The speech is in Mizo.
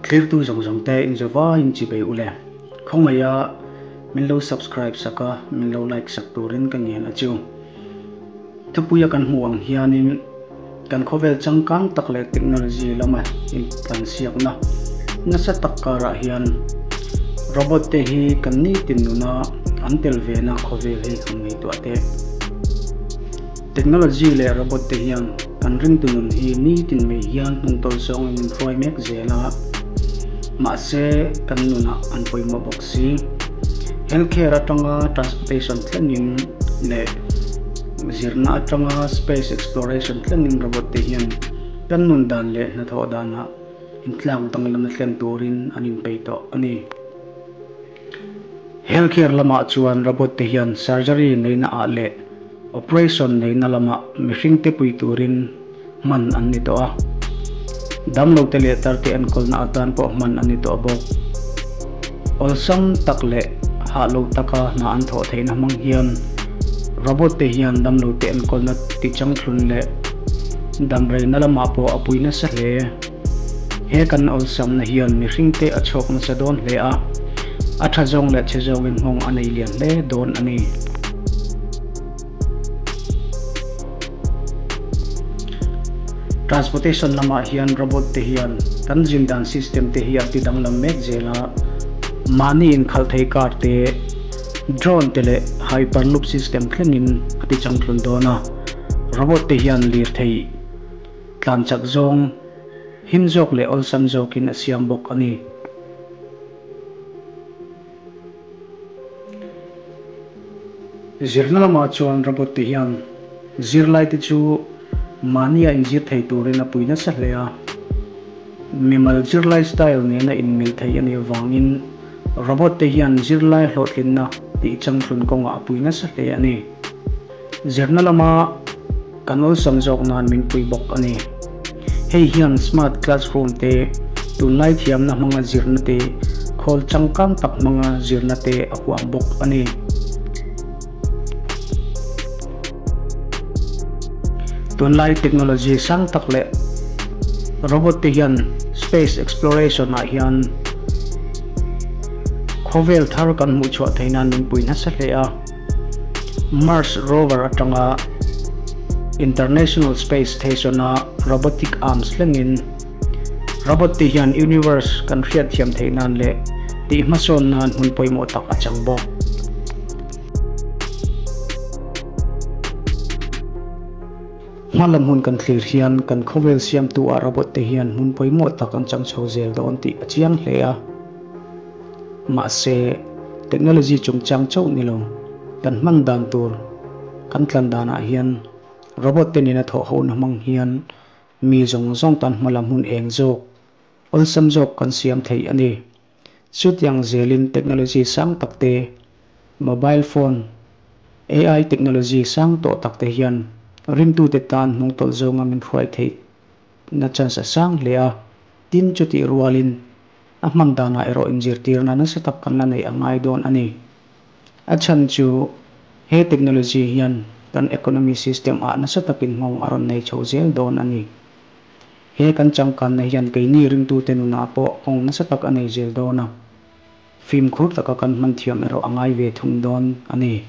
Thlirtu zawng zawng te inzawvaiin chibei ule. Khawngaiha min lo subscribe sak a, min lo like sak turin ka ngen a chu. Thupuia kan hmuh ang hianin kan khawvel changkang tak leh technology lama intlansiakna nasa tak karah hian robot te hi kan nitin nuna an tel vena khawvel hi han ngaihtuah teh. Technology leh robot te hian kan ringtu nun hi nitin mai hian hnungtawlh zawngin min hruai mek zel a, mahse kan nunah an pawimawh bawk si. Healthcare atanga transportation thlengin leh zirna atanga space exploration thlengin robot te hian kan nun dan leh hnathawh danah intlak danglamna thlen turin an inpeih tawh a ni. Healthcare lamah chuan robot te hian surgery neihna ah leh operation neihna lamah mihring te pui turin hman an ni tawh a. Damlo te leh tar te enkawlna atan pawh hman an ni tawh bawk. Awlsam tak leh hah lo taka hna an thawh theihna hmang hian robot te hian damlo te enkawlna tichangthlun leh damreina lamah pawh a pui nasa hle. He kan awlsamna hian mihringte a chhawk nasa dawn hle a, a tha zawng leh chhe zawngin nghawng a nei lian hle dawn a ni. Transportation lamah hian robot te hian kan zin dan system te hi a ti danglam mek zel a, mahni inkhalh thei car te, drone te leh hyperloop system thlengin a ti changtlun dawn a, robot te hian lirthei Tlan chak zawng, him zawk leh awlsam zawkin a siam bawk a ni. Zirna lamah chuan robot te hian zirlaite chu mahnia inzir thei turin a pui nasa hle a. Mimal zirlai style nena inmil thei a nih avangin robot te hian zirlai hlawhtlinna tih changthlun kawngah a pui nasa hle a ni. Zirna lama kan awlsam zawk nan min pui bawk a ni. Hei hian smart classroom te, tunlai thiamna hmanga zirna te, khawl changkang tak hmanga zirna te a huam bawk a ni. Tunlai technology sang tak leh robot te hian space exploration ah hian khawvel thar kan hmuh chhuah theih nan min pui nasa hle a. Mars rover atanga International Space Station-a robotic arms thlengin robot te hian universe kan hriatthiam theih nan leh tih hmasawn nan hmun pawimawh tak a chang bawk. Hmalam hun kan thlir hian kan khawvel siamtu ah robot te hian hmun pawimawh tak an chang chho zel dawn tih a chiang hle a. Mahse, technology chungchang chauh ni lo, kan hman dan tur kan tlan danah hian robot te nena thawh hona hmang hian mi zawng zawng tan hmalam hun eng zawk, awlsam zawk kan siam thei a ni. Chutiang zelin technology sang tak te, mobile phone, AI technology sang tawh tak te hian rimtute tan hnungtawlh zawnga min hruai theih na chance a sang hle a, tin chutih rualin A hman danah erawh inzirtirna nasa tak kan la neih a ngai dawn a ni. A chhan chu he technology hian kan economy system ah nasa takin nghawng a rawn nei chho zel dawn a ni. He kan changkanna hian keini ringtute nunah pawh nghawng nasa tak a nei zel dawn a, fimkhur taka kan hman thiam erawh a ngai ve thung dawn a ni.